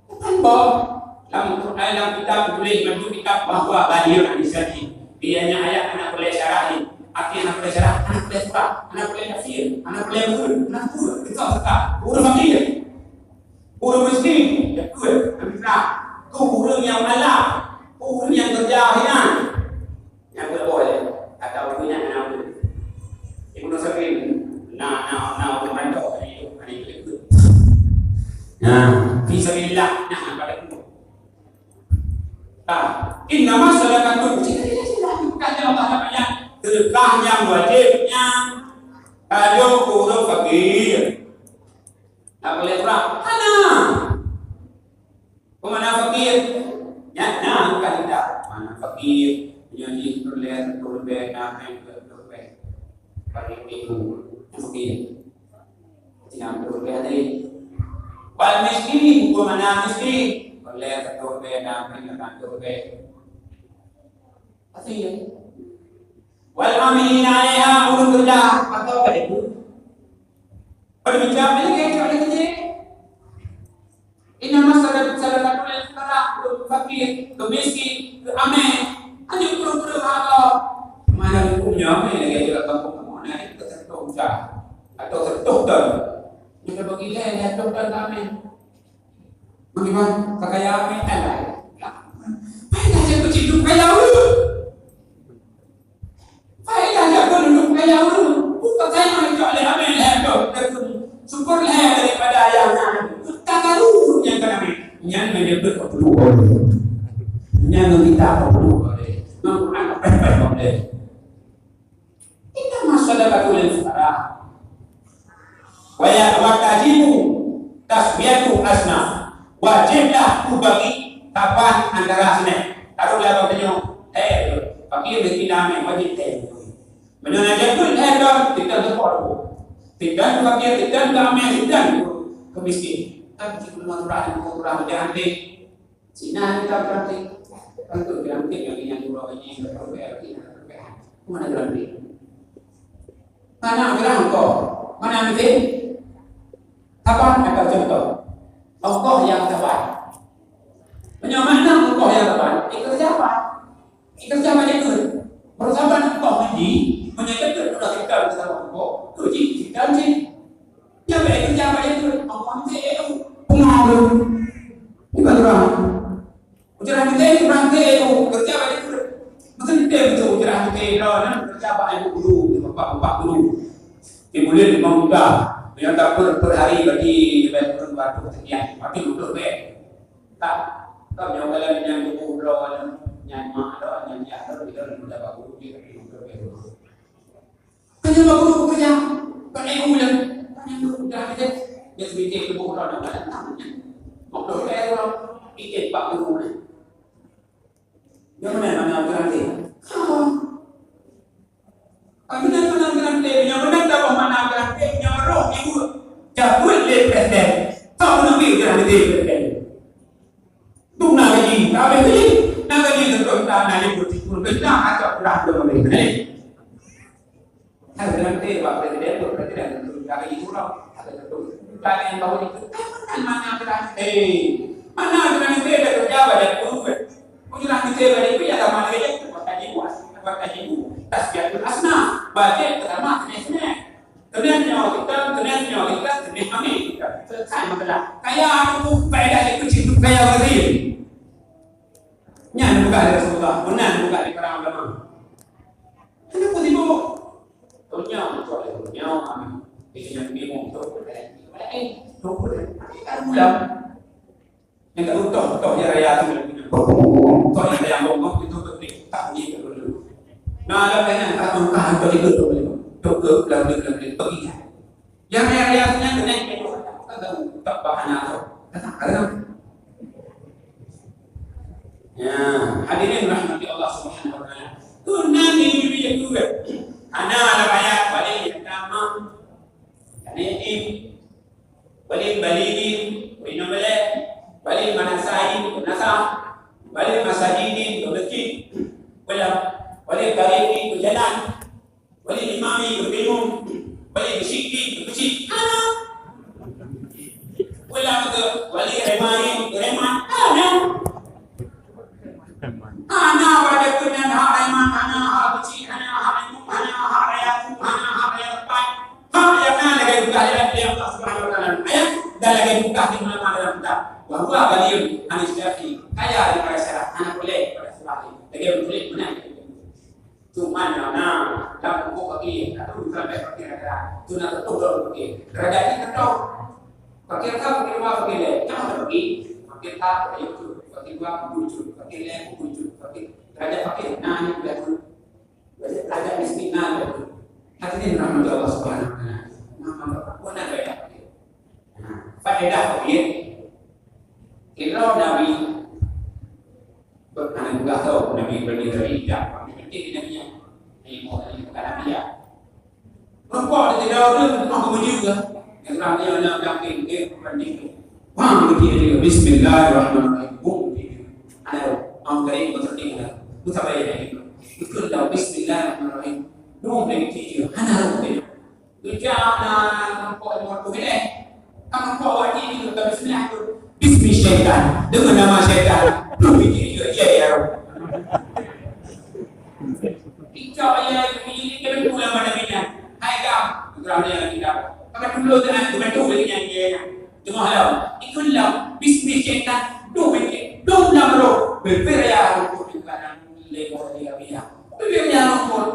Bukan boh. Lam Quran, lam kitab tuléh, lam kitab bahwa balighun 'anni sabil. Dia nya ayat hana peureulèe syarah ni. Arti hana peureulèe syarah, hana peureulèe surah, hana peureulèe tafsir, hana peureulèe buku, hana buku, kita suka. Ureueng fakir. Ureueng miskin, ya betul. Hana peureulèe. Tu ureueng nyang malam, ureueng nyang keureuja hinan. Nyang peuet boh lé, atau ureueng nyang hana ureueng. Ibnu Sabil, na, na, na ureueng bantok, hana itu, hana itu. Nah, fi sabilillah, nah, pada itu. Ah, innama sadaqatul, bukan Allah namanya. Sedekah nyang wajib, nyang kajok ureueng fakir. Nak boleh surah? Hana. Peue makna fakir? Nyan na bukan lidah. Makna fakir, meunyoe jih peureulèe siribèe, na pèng peureulèe. Paling minggu. Nyan fakir. Cina peureulèe tadi. Wal miskin, peue makna miskin? Peureulèe siribèe, na pèng lapan peureulèe. Fakir. Wal amilina 'alaiha, ureueng keureuja, atau apa itu? Peubicara lagèe cok lagèe nyan. Innama sadaqatul fuqara, keu fakir, keu miskin, keu amé. Hana peue-peue haba. Mana hukumnya amé lagèe jalan kampung kamu na, kita sentuh ucah atau sentuh ton. Kita bagi lé, lé sentuh ton keu amé. Bagaimana? Kakaya amé kan lain. Faedah jago cit duek kaya ureueng. Faedah jago duek kaya ureueng. Bukan kaya amé cok lé amé lé tu. Syukur lé daripada ayah na. Kata baru nyang kena amé. Nyang menyebut waktu ureueng. Nyang kita perlu. Al-Quran apa yang boleh? Kita masalah kata lil fuqara. Wa ya, wa tajibu taswiyatu asnaf. Wajiblah kubagi tapan antara sineh. Taruhlah bak tanyoe, eh, fakir miskin damai, wajib teu. Meunyoe na jeuet, eh, dong, kita support. Kita fakir, kita damai, kita keu miskin. Kan cit lima ratus, dua ratus jangan deh. Sina kita berarti. Kan tu berarti yang, yang dua ini berarti, berarti. Mana berarti? Mana bilang kau? Mana mungkin? Tapan atau contoh? Allah yang tapan. Meunyoe makna Allah yang tapan, itu siapa? Itu siapa dia tu? Bersabar Allah menji, meunyoe kita tu dah kita bersama Allah, tu ji kita ji. Siapa itu siapa dia tu? Allah menji itu. Pengaruh. Di mana? Ujarah kita, urang kita, oh, kerja bak ibu. Mungkin kita betul ujarah kita, droe nyan kerja bak ibu guru, bak bapak guru. Di buleuen limong juta, nyang dapat per hari bagi dibayar turun dua ratus sekian, tapi dua puluh bek. Tak, tak nyang dalam nyan ibu droe nyan, nyan mak droe, nyan yah droe, kita dah dapat guru, dia tapi dua puluh bek. Hanya bak guru pekerja, bukan ilmu je. Hanya guru dah ada. Dia sedikit tubuh orang nak balas tak punya. Waktu saya orang, ikut bak guru ni. Yang mana mana berhenti? Kamu nak mana berhenti? Yang mana tak mana berhenti? Yang roh ibu. Cabut le presiden. Tak menambil berhenti presiden. Tu na gaji, na gaji, na gaji tu na, na gaji tu, tu na atau kurang tu boleh. Hai, nanti Pak Presiden, Pak Presiden, tu na gaji tu lah. Ada tu. Tanya baru itu, eh, mana kita? Eh, mana kita ni? Kita kerja banyak tu. Ujian kita banyak tu, ya, mana gaji tu? Buat gaji buat, buat gaji tu. Tasbihatul asna, bajet pertama, semester. Keunong nyoe hitam, keunong nyoe hitam, keunong kami hitam. Selesai masalah. Kaya tu faedah dia kecil tu kaya orang kaya. Nyan bukan dari Rasulullah, meunan bukan dari para ulama. Kenapa sibuk? Dunia, dunia, dunia, kami. Jadi yang bingung tu, eh, tu pun, tapi kan ulang. Yang tak utuh, utuh je raya tu. Utuh je raya ngomong itu betul. Tak bunyi tu dulu. Nah, ada banyak tak tahu kah itu itu tu. Tu ke belah belah belah pergi. Yang raya-raya tu yang kena itu. Tak tahu tak bahan apa. Tak tahu. Ya, hadirin rahmati Allah Subhanahu wa taala. Tu nabi nabi itu. Ana ala ayat balik yang sama. Yatim, walil balighin, inong belek, walil manasain, nasah, walil masajidin, masjid, ulang, walil tariqi, jalan, walil imami, imum, walil musyrikin, musyrik. Hana. Ulang tu, walil rimain, riman. Hana. Hana pada keunan hak riman, hana hak musyrik, hana hak imum, hana hak raya, hana hak raya tempat. Hak nyang na lagèe tugaih lé Allah Subhanahu wa Taala. Ayat dan lagèe tugaih di ulama dalam kitab. Wa huwa ghaniyun 'anil syar'i, kaya daripada syarat, hana boleh pada syarat. Lagèe ureueng tuléh meunan. Cuma nyang na lam buku fakir, atau bukan baik fakir ada. Tu na tutup dalam fakir. Derajat ni tetap. Fakir ka, fakir dua, fakir lé. Jangan ada fakir. Fakir ka, fakir tu. Fakir dua, buku tu. Fakir lé, buku tu. Fakir. Derajat fakir. Nah, ini udah tu. Derajat miskin na lé. Hadirin rahmati Allah Subhanahu wa taala. Maka bukan ada ya. Nah, faedah dia. Kira Nabi berkali juga tahu Nabi berani dari tidak. Nabi Nabi yang ini mau Nabi bukan Nabi ya. Nampak dia tidak ada, nampak menuju ke. Yang ramai yang nak yakin dia berani. Wah, begitu dia. Bismillahirrahmanirrahim. Boom, dia. Ada, orang kering bersedia. Bukan bayar lagi. Betul dah, bismillahirrahmanirrahim. Dua menit kecil, hana rukun. Kerja na nampak lima puluh menit. Kan nampak wajib itu, tapi bismillah tu. Bismi syaitan. Dengan nama syaitan. Dua menit kecil, ya, ya. Icok ya, ini kena pulang mana minyak. Hai, gam. Kurang dia lagi, gam. Pakai dulu tu, kan? Bukan tu, lagi yang dia. Tengah lam. Ikut lam. Bismi syaitan. Dua menit. Dua lam roh. Berpira ya, rukun. Bukan lewat dia, dia. Tapi dia punya rukun.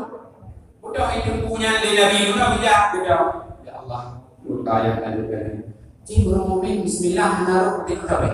Udah itu punya dari Nabi, udah bijak, udah. Ya Allah, luka yang ada dari. Cik, orang mukmin, bismillah, naruh di kabeh.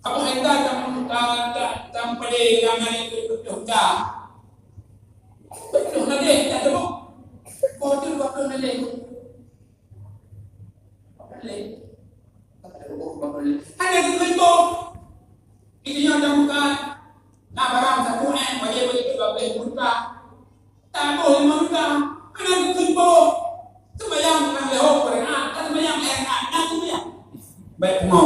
Abu Haitham tam, tam, tam, tam padé lam nalek peuet ploh juta. Peuet ploh nalek, tak teuka. Boh tu dua ploh nalek. Nalek. Hana geukheun boh. Itu nyoe dah bukan. Na barang sapeue, eh, bagi-bagi dua belas juta. Taboh limong juta, hana geukheun boh. Seumayang nang lheueh ho rakaat, ka seumayang lhèe rakaat, na seumayang. Bèk pungo.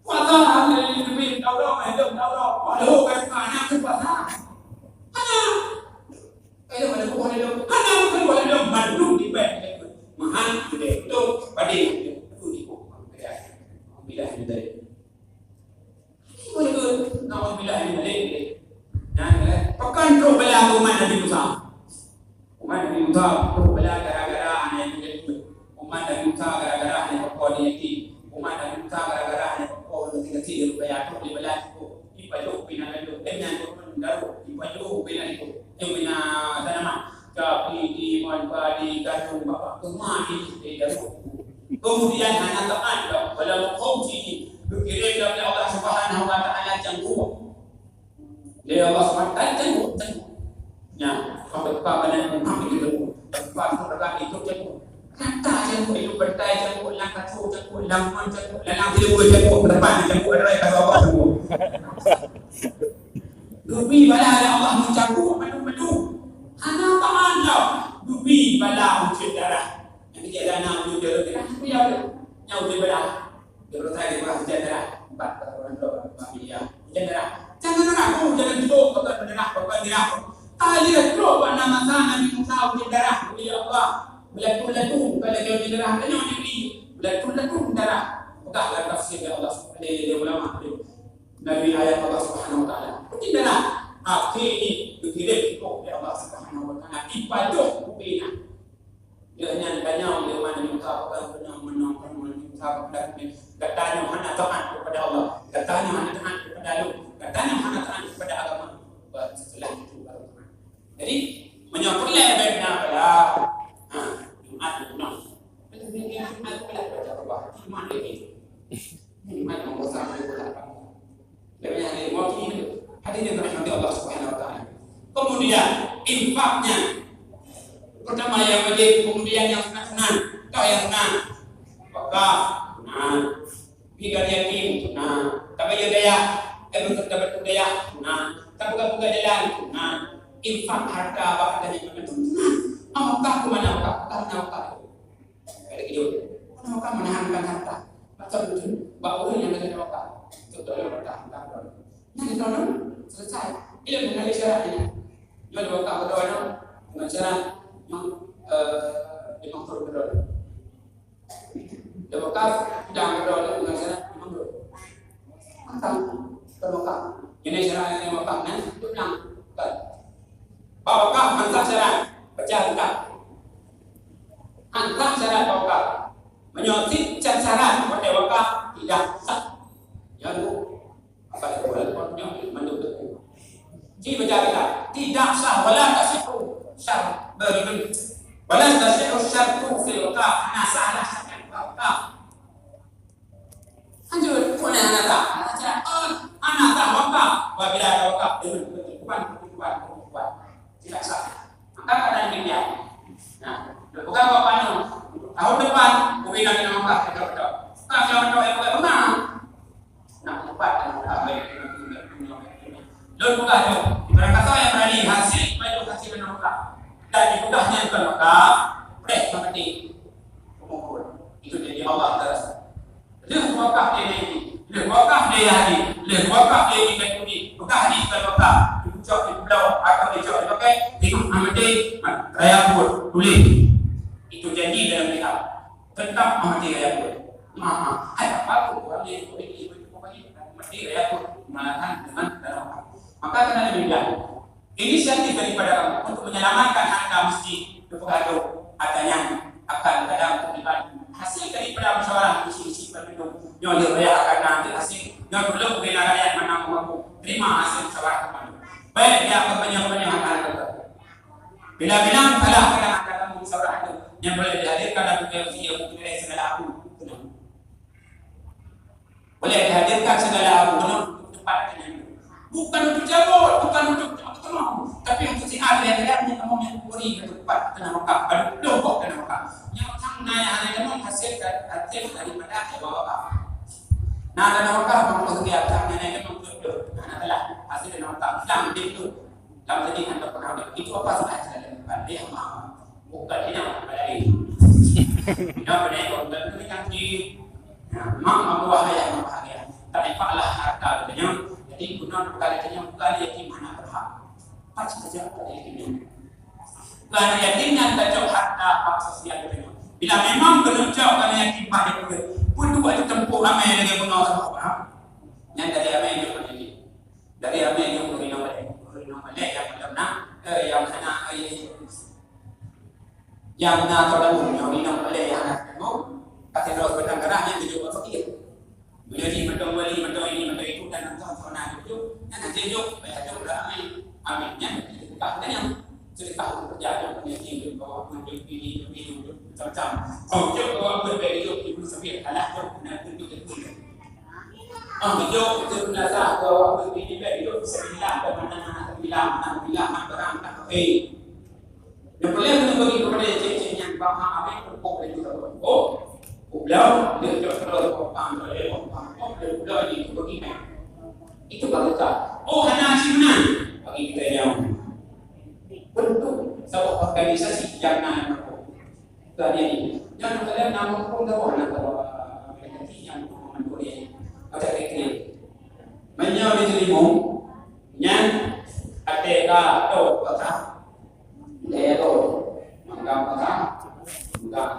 Puasa hana geukheun, tolong, eh, dong, tolong. Waduh, kan, hana geukheun puasa. Hana. Ayo, ada buah ladôm. Hana geukheun buah ladôm, mandum dibèk. Meuhan, geude, beutôi, padé, beutôi, beutôi. Alhamdulillah, alhamdulillah. Naudzubillah min dzalik. Nyan, eh, pakon trok bala umat Nabi Musa. Umat Nabi Musa trok bala gara-gara hana nyang jeuet. Umat Nabi Musa gara-gara hana peuko aneuk yatim. Umat Nabi Musa gara-gara hana peuko ureueng gasien-gasien nyang rupaya trok lé bala sigoe. Ipajoh pih na laju. Dem nyan trok pun daru. Ipajoh pih na sigoe. Nyang pih na tanaman. Tapi di mon padi gandum bak teuma di daru. Kemudian hana taát dah, walau kongsi geukirém lé Allah Subhanahu wa Taala cangguek. Lé Allah Subhanahu wa Taala cangguek, cangguek. Nya, sampai pa badan Muhammad itu cangguek. Tempat surga itu cangguek. Rata cangguek, itu bantai cangguek, lam kasô cangguek, lam mon cangguek, lam tileue cangguek, depan cangguek, ada raya kasô Allah cangguek. Geubri bala lé Allah meucangguek mandum-mandum. Hana taát dah. Geubri bala ujeuen darah. Nyang keu jih na ujeuen darah, darah tu ya, nyang ujeuen darah. Dia berkata dia berkata hujan darah. Empat orang dua, empat miliar. Hujan darah. Jangan darah, oh, jangan tidur, bukan darah, bukan darah. Tali dah terus buat nama sana Nabi Musa hujan darah. Ya Allah, belatung-belatung, bukan lagi hujan darah. Tanya Nabi, belatung-belatung darah. Peugah dalam tafsir ya Allah, ada ulama tu. Nabi ayat Allah Subhanahu wa Taala. Hujan darah. Akhirnya, dikirim oleh Allah Subhanahu wa Taala. Ipajoh kubina. Lheueh nyan tanyong lé umat Nabi Musa, peugah, "Meunyoe, meunyoe, meunyoe Nabi Musa peugah, gata nyoe hana taát kepada Allah, gata nyoe hana taát kepada Lôn, gata nyoe hana taát kepada agama, bah, setelah itu baru taát." Jadi, meunyoe peureulèe bèk na bala, ha, Jumat, Jumat. Jumat, Jumat, Jumat, Jumat, Jumat. Nikmat Allah Subhanahu wa Taala. Lebih hari wakil hadirin rahmati Allah Subhanahu wa Taala. Kemudian infaknya pertama yang wajib, kemudian yang sunat-sunat, atau yang sunat. Wakaf, sunat. Bagi yatim, sunat. Tabayeue dayah, eh, betul, tabayeue dayah, sunat. Tapi Buka jalan, nah, infak harta bak harta nyang macam tu. Nah, wakaf ke mana wakaf? Wakaf mana wakaf? Ada gitu. Mana wakaf menahankan harta? Macam tu, bak orang yang ada wakaf. Betul, wakaf, wakaf. Nah, kita orang selesai. Ilmu mengenai syarat ini. Dia ada wakaf, ada orang dengan syarat yang, eh, lima puluh dolar. Dah wakaf, dah berdoa dengan syarat memang belum. Maka, bukan wakaf. Ini syarat yang wakaf, nah, itu yang bukan. Bak wakaf, hantar syarat, pecah buka. Hantar syarat bak wakaf. Meunyoe cit can syarat, bukan wakaf, tidak sah. Ya, Bu. Apa dia buat? Pokoknya, mandum tu. Ji baca kita, tidak sah, wala tasihhu syar-, beri-, wala tasihhu syartu fil wakaf, hana sah lah syarat wakaf. Lanjut, mana hana sah? Hana sah, oh, hana sah wakaf. Apabila ada wakaf, dengan pertukuan, pertukuan, pertukuan. Tidak sah. Maka kata demikian. Nah, bukan wakaf anu. Tahun depan, ubé lagi nama wakaf, betul-betul. Bukan kalau betul, yang bukan benar. Nah, tempat yang ramai. Lôn peugah nyoe, barangkasoe nyang berani hasil, baru hasil kena wakaf. Dan dipeugah nyan bukan wakaf, preh mati. Pemukul. Itu janji Allah terasa. Lheuh wakaf dia naik, lheuh wakaf dia haji, lheuh wakaf dia ikat kudi, peugah haji bukan wakaf, dipucok, dipubloe, atau dicok, dipakai, hidup mati, raya buet, tuléh. Itu janji dalam kitab. Tetap mati raya buet. Maha, hai apa pun orang yang ikut ini, ikut ini, ikut ini, mati raya buet. Malahan dengan dalam wakaf. Maka kena demikian. Inisiatif daripada kamu untuk menyelamatkan harta masjid, dipeugah harta nyan akan kadang terlibat hasil daripada musyawarah isi-isi pemilu. Nyoe lheuh raya akan na hasil, nyoe belum bina rakyat mana mampu terima hasil musyawarah pemilu. Baik dia pembanyak-banyak akan. Bila-bila salah kadang akan kamu musyawarah tu yang boleh dihadirkan dalam P L C yang mungkin segala aku. Boleh dihadirkan segala abu gunung untuk tempat kena. Bukan untuk cabut, bukan untuk apa tu mau. Tapi untuk si ada yang ada yang kamu yang beri ke tempat kena wakaf. Baru belum kok kena wakaf. Yang sang naya ada yang menghasilkan hasil daripada sebuah wakaf. Nah, kena wakaf, kamu sekian sang naya yang menghasilkan. Nah, nah, telah hasil kena wakaf. Sang di itu. Lam tadi hana pernah ada. Itu apa salah jalan? Dia mau. Bukan dia nak lain. Dia boleh buat benda tu kan di. Nah, memang Allah yang membahagia. Tapi pahala harta dunia. Jadi guna perkara dunia bukan yatim hana berhak. Pas saja pada yatim. Bukan yatim yang kacau harta hak sosial dunia. Bila memang kena cok kerana yatim pada dunia. Pun tu waktu tempoh ramai lagi guna sama orang. Yang dari ramai dia pun yatim. Dari ramai nyang beri nama lain, beri nama lain yang macam na, eh, yang hana, eh, yang na tolong, yang beri nama lain yang hana tolong, kata terus batang kerah yang tujuh buat fakir. Menjadi macam wali, macam ini, macam itu, dan macam sana itu, dan nanti jok, bayar jok, ramai. Amin. Yang kita buka, dan yang sedekah untuk kerja, yang punya tim, bawa menunjuk ini, ini, macam-macam. Oh, jok, bawa pun, bayar jok, ibu sambil kalah jok, dan tunjuk itu. Ah, jok, itu jenazah ke waktu ini, baik, jok, sembilan, ke mana, mana, sembilan, enam, sembilan, enam orang, tak kafir. Yang boleh kena bagi kepada cik-cik yang bang, ah, ambil pokok dari kita, oh, pulang, dia jok terus, kopang, kopang, kopang, dia pulang, itu bagi, itu bagi kita. Oh, hana si menang, bagi kita yang bentuk, sebab organisasi yang nak, Tadi, nyang kalian nama pun dah buat nak tahu, ah, yang tu memanduli. Macam kecil. Meunyoe di Jelimong, nyan até ka to kota. Lé to. Makam kota. Makam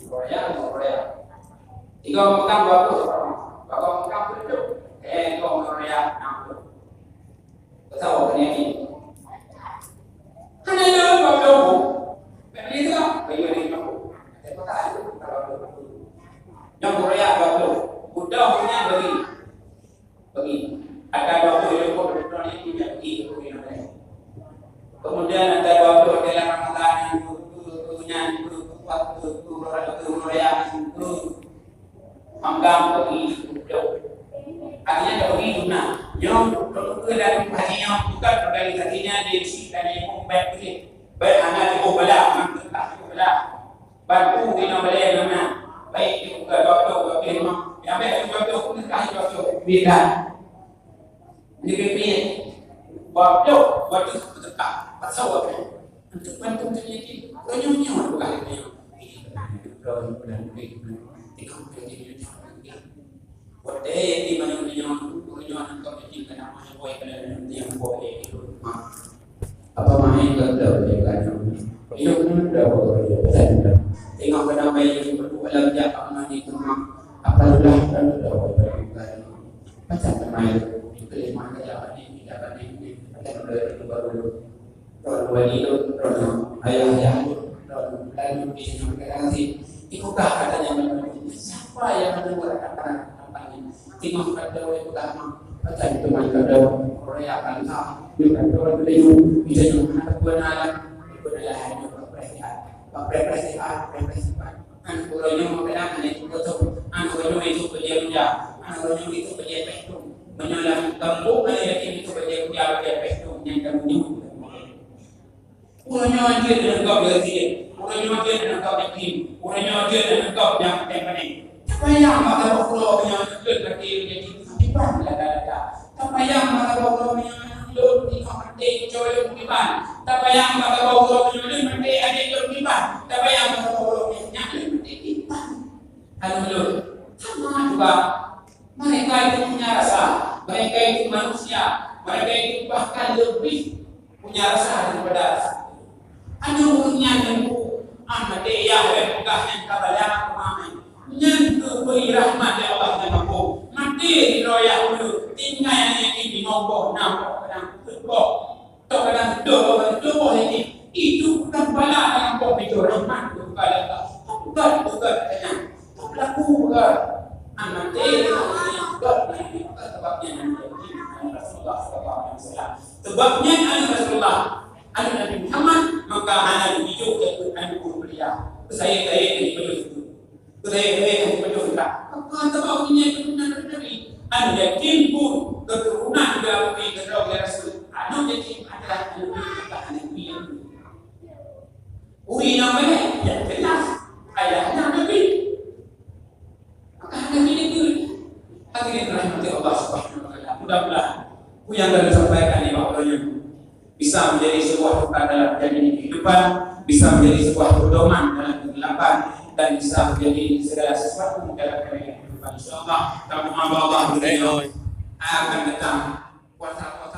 Korea, Korea. Tiga makam bagus. Bapak makam betul. Eh, Korea, enam puluh. Beutôi, penyakit. Hana lôn bak lôn. Bak lôn tu lah. Bagi lôn tu. Nyang Korea bak lôn. Udah punya bagi. Bagi. Ada dua puluh ekor elektronik punya bagi ke Korea. Kemudian ada dua puluh dalam Ramadan yang tu, tu, tu, yang tu, tu, tu, tu, tu, tu, tu, tu, tu, tu, tu, tu, Manggang bagi untuk jauh. Artinya, tak bagi guna. Nyoe, kemudian dari haji nyoe, bukan organisasinya, dia isi dan dia pun baik betul. Baik, hana cukup bela, mangkeuka cukup bela. Bantu di nama bela nama. Baik, dia buka doktor, doktor memang. Yang baik, doktor, pun tak doktor. Beda. Ini pipit. Wabyoh, waduh, beuteuka. Pasal wabyoh. Untuk bantu yatim. Uroe nyoe nyoe bukan yatim. Droe bulan lebih. Tengok yatim. Watèe yatim aneuk nyoe, nyoe aneuk yatim keunan mah boh keunan yatim boh yatim. Apa main ke dalam dia kan? Hidup ni dah boh dia pesan dah. Tengok keunan bayi yang berdua dalam jak apa main ke rumah. Apa lah kan dah boh dia kan? Macam main. Kelima kerja ni, kerja ni, macam baru. Droeneuh wali lôn, droeneuh ayah-ayah lôn, droeneuh bulan lôn di Sinoe Generasi. Ikukah katanya menuju? Siapa yang menegur anak-anak kampanye? Tengok kata orang utama, macam teman kata orang yang akan sah. Dia kata orang tu, dia nyoe hana pernah lah. Dia pernah lah hanya berperasaan. Berperasaan, berperasaan. Aneuk uroe nyoe meukeunong aneuk itu beutôi, aneuk uroe nyoe itu peujeuet kuliah, aneuk uroe nyoe itu peujeuet pèh thôn. Meunyoe lam gampông aneuk yatim itu peujeuet kuliah, peujeuet pèh thôn, nyan ka meunyoe. Uroe nyoe jeuet aneuk gob yatim, uroe nyoe jeuet aneuk gob yatim, uroe nyoe jeuet aneuk gob nyang paténg-paténg. Tabayang bak saboh uroe meunyoe aneuk lôn maté yatim, kiban lagèe-lagèe. Tabayang bak saboh uroe meunyoe aneuk lôn inong maté, cucoe lôn kiban. Tabayang bak saboh uroe meunyoe lôn maté, adék lôn kiban. Tabayang bak saboh uroe meunyoe nyak lôn maté, kiban aneuk lôn. Sama juga, mereka itu punya rasa, mereka itu manusia, mereka itu bahkan lebih punya rasa daripada rasa. Aneuk ureueng nyan nyang bu, ah, maté yah lé peugah nyang ka bala keumae. Nyan geubri rahmat lé Allah nyang mampu. Maté di royah uleue, tinggai aneuk yatim limong boh, nam boh, kadang peuet boh. Atau kadang dua boh, kadang dua boh yatim. Itu bukan bala nyang boh, itu rahmat daripada Allah. Bukan, bukan, kadang. Pelaku bukan. Anak dia, bukan. Sebab dia Nabi Rasulullah sallallahu alaihi wasallam. Sebab nyan aneuk Rasulullah, aneuk Nabi Muhammad, maka hana jijok jaku aneuk ureueng mulia. Saya, saya jadi penuh itu. Saya, saya jadi penuh tak. Maka sebab punya keturunan Nabi. Aneuk yatim pun keturunan diakui kepada Rasul. Aneuk yatim adalah aneuk Nabi, bukan aneuk Nabi. Ui nyang banyak, yang jelas ayahnya Nabi. Maka hana jideukeue. Hadirin rahmati Allah Subhanahu wa Taala. Mudah-mudahan peue nyang ka lôn sampaikan nibak uroe nyoe bisa menjadi sebuah bekal dalam menjalani kehidupan, bisa menjadi sebuah pedoman dalam kegelapan, dan bisa menjadi segala sesuatu dalam menjalani kehidupan. Insya Allah, kamu hamba Allah akan datang kuasa-kuasa